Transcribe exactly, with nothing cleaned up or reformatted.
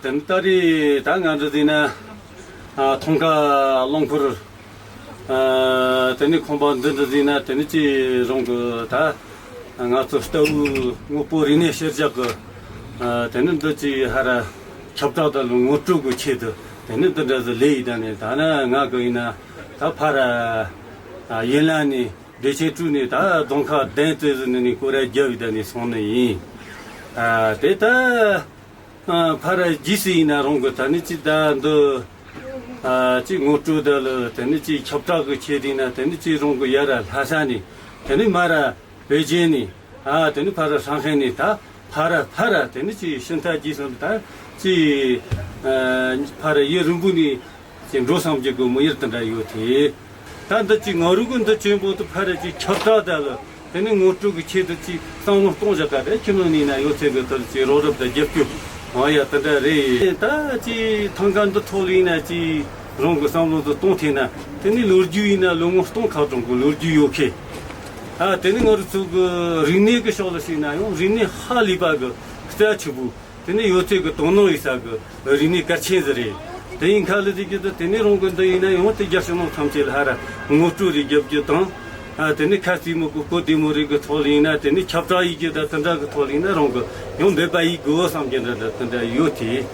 དེ་ནི་ད་རེས་ད་ང་འདྲ་ཟིན་ན་ཐང་ཀ་རླངས་འཁོར། ཨ། དེ་ནི་ཁང་པ་འདི་འདྲ་ཟིན་ན་དེ་ནི་ཅི་རང་གི་ད་ང་ཚོ་ལྟ་བུ་དངོས་པོ་རིག་གནས་ཤེར་རྒྱག་གི། ཨ། དེ་ནི་འདི་ཅི་ཧ་ར་ཁྱབ་བསྒྲགས་དང་ངོ་སྤྲོད་གི་ཆེད་དུ་དེ་ནི་འདི་འདྲ་ཟིག་ལས་ཡི་ད་ནི་ད་ན་ང་གི་ཡིན་ན་ད་ཕ་ར་ཡན་ལ་ནི་བདེ་ཆེན་ཀྲུའུ་ནི་ད་རྫོང་ཁག་གདན་རྩེ་ཟིན་ནི་ནི་སྐོར་ར་རྒྱབ་ཡི་ད་ནི་སོང་ནི་ཡིན། ཨ། དེ་ད། ཨ། ཕ་ར་རྗེས་སུ་ཡིན་ན་རང་གི་ད་ནི་ཅི་ད་འདི། ཨ། ཅི་ངོ་སྤྲོད་ད་ལ་དེ་ནི་ཅི་ཁྱབ་བསྒྲགས་གི་ཆེད་དུ་ཡིན་ན་དེ་ནི་ཅི་རང་གི་ཡ་ར་ལྷ་ས་ནས་དེ་ནི་མ་ར་པེ་ཅིན་ནས། ཨ། དེ་ནི་ཕ་ར་ཧྲང་ཧའེ་ནས་ད་ཕ་ར་ཕ་ར་དེ་ནི་ཅི་ཤིན་ཐ་རྗེས་སུ་ད་ཅི། ཨ། ཕ་ར་ཡུན་རིང་པོ་ནས་ཅི་འགྲོ་བསམ་གྱི་གི་མི་ཡུལ་དེ་འདྲ་ཡོད་དེ། ད་འདི་ཅི་ང་རུ་གི་འདི་ཆེན་པོ་དུ་ཕ་ར་ཅི་ཁྱབ་བསྒྲགས་ད་ལ། དེ་ནི་ངོ་སྤྲོད་ཀྱི་ཆེད་དུ་ཅིག་བསམ་བློ་གཏོང་བཞག་ག་རེ་ཁྱིམ་ནང་ནས་ན་ཡོད་ཚད་ཀྱི་དོར་ཅིག་རོགས་རབ་དང་རྒྱབ་སྐྱོར་འོང་ཡ་དེ་འདྲ་རེད། ད་ཅིག་ཐང་ག་འདི་ཐོག་ལ་ཡིན་ན་ཅིག་རང་གི་བསམ་བློ་དུ་གཏོང་ཐེ་ན་དེ་ནི་ལོ་རྒྱུས་ཡིན་ན་ལོ་ངོ་སྟོང་ཁག་གྲོང་གི་ལོ་རྒྱུས་ཡོད་ཁེ། ཨ། དེ་ནི་ང་རུ་ཚོ་གི་རིག་གནས་ཀྱི་ཕྱོགས་ལ་ཞིག་ན་ཡང་རིག་གནས་ཧ་ལས་པ་གི་རྩ་ཆེ་བོ། དེ་ནས་ཡོད་ཚད་ཀྱི་དོ་སྣང་ཡོད་ས་གི་རིག་གནས་གལ་ཆེན་ཟིག་རེད། དེ་ཡིན་ཁ་ལི་དེ་གི་དེ་ནས་རང་གི་འདི་ཡིན་ན་ཡང་དེ་རྒྱ་ཕྱི་ནང་ཐམས་ཅད་ལ་ཧ་ར་ངོ་སྤྲོད་རེ་རྒྱབ་རྒྱུ་དང་། ཨ། དེ་ནས་ཁ་རྩེ་མོ་གི་གོ་བདེ་མོ་རེ་གི་ཐོག་ལ་ཡིན་ན་དེ་ནས་ཁྱབ་བསྒྲགས་ཡིག་གི་ད་དེ་འདྲ་གི་ཐོག་ལ་ཡིན་ན་རང་གི་ཡང་འབད་པ་ཡིག་དགོས་བསམ་གྱི་འདྲ་འདྲ་དེ་འདྲ་ཡོད་དེ།